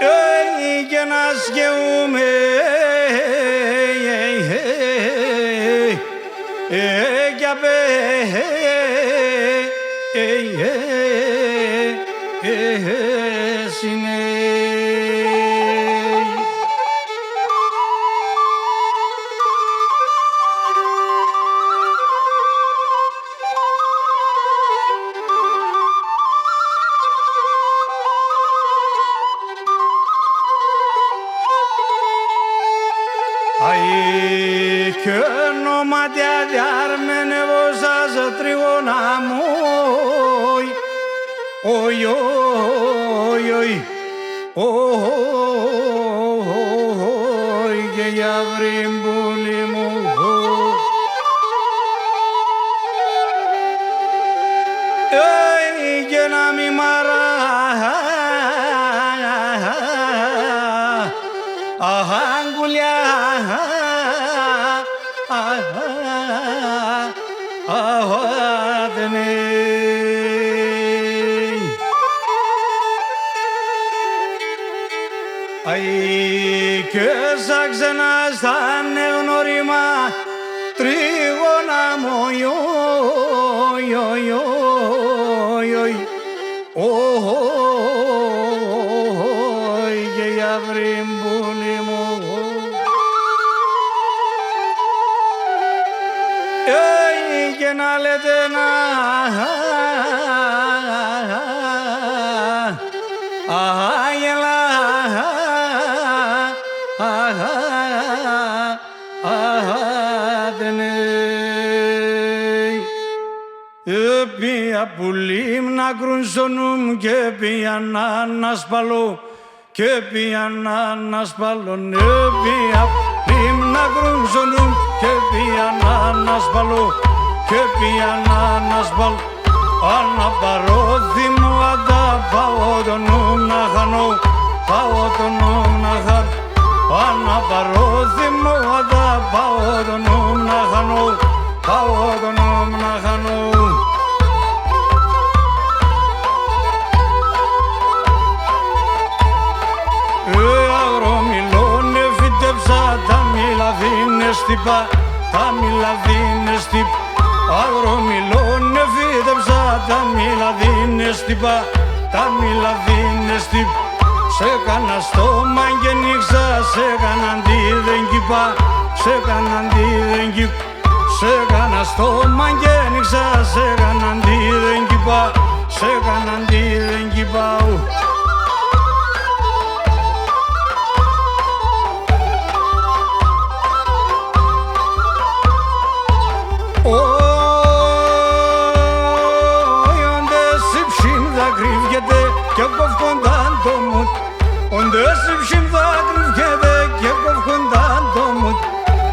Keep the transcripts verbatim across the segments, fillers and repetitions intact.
Ει, και να σκέουμαι, ε, κι απέσυνε. Αι, κι ονόματα διαρμενεύω σας, τρίγωνα μου, οϊ, οϊ, οϊ, οϊ. Οϊ, και για βρύμπουλι μου. Ει, και να μη μ' αρά, αχ, αγκουλιά, αχ, αχ, ατενέι. Αι, και σα ξενά σ' ανεγνώριμα, τρίγωνα μ', οϊ, οϊ, οϊ. Οϊ, και για βρύμπουλι μου. Ει, και να λέτε να, αχ, γελά, αχ, ατενέι. Επία πουλί μ' να κρούν σο νου μ' κι επία να ανασπαλώ, κι επία να ανασπαλώ. Επία πουλί μ' να κρούν σο νου μ' κι επία να ανασπαλώ, κι επία να ανασπαλώ. Αναπαρό θυμό, αναπαρό το νου μ' να χανώ, παρό το νου μ' να χανώ. Αναπαρό θυμό, αναπαρό το νου μ' να χανώ, παρό το νου μ' να χανώ. Ε, αγρομιλόν εφύτεψα, τα μήλα δίν'νε στύπα, τα μήλα δίν'νε στύπ'. Αγρομιλόν εφύτεψα, τα μήλα δίν'νε στύπα, τα μήλα δίν'νε στύπ'. Σ' έκανα στόμα κι νίξα, σ' έκανα ντ' είδεν κι είπα, σ' έκανα ντ' είδεν κι είπ'. Σ' έκανα στόμα κι νίξα, σ' έκανα ντ' είδεν κι είπα, σ' έκανα ντ' είδεν κι είπα. Οϊ, όντε σ' ύψιμ' θα κρύβκεται κι εκόφκον τ' ατό μουν. Όντε σ' ύψιμ' θα κρύβκεται κι εκόφκον τ' ατό μουν.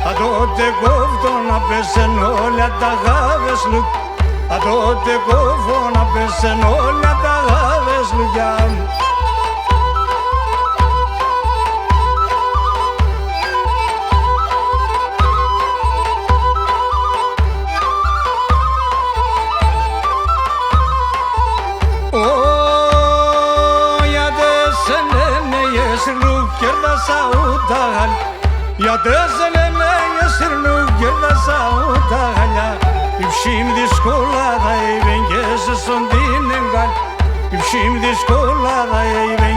Ατό τε κόφτω να πέσεν όλα τα γάβες λουκ. Ατό τε κόφτω να πέσεν όλα τα γάβες λουκιά μ'. Οϊ, ατέ σε λένε γεσρλουκ, κέρδασα ουτα γαλ. Ατέ σε λένε γεσρλουκ, κέρδασα ουτα γαλιά. Ύψιμ' δυσκόλα θα έβεν και σε σον τίνεν καλ. Ηψίν δυσκολία θα έβγαινε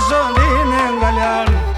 σ' ατείν' αγκαλιάν'.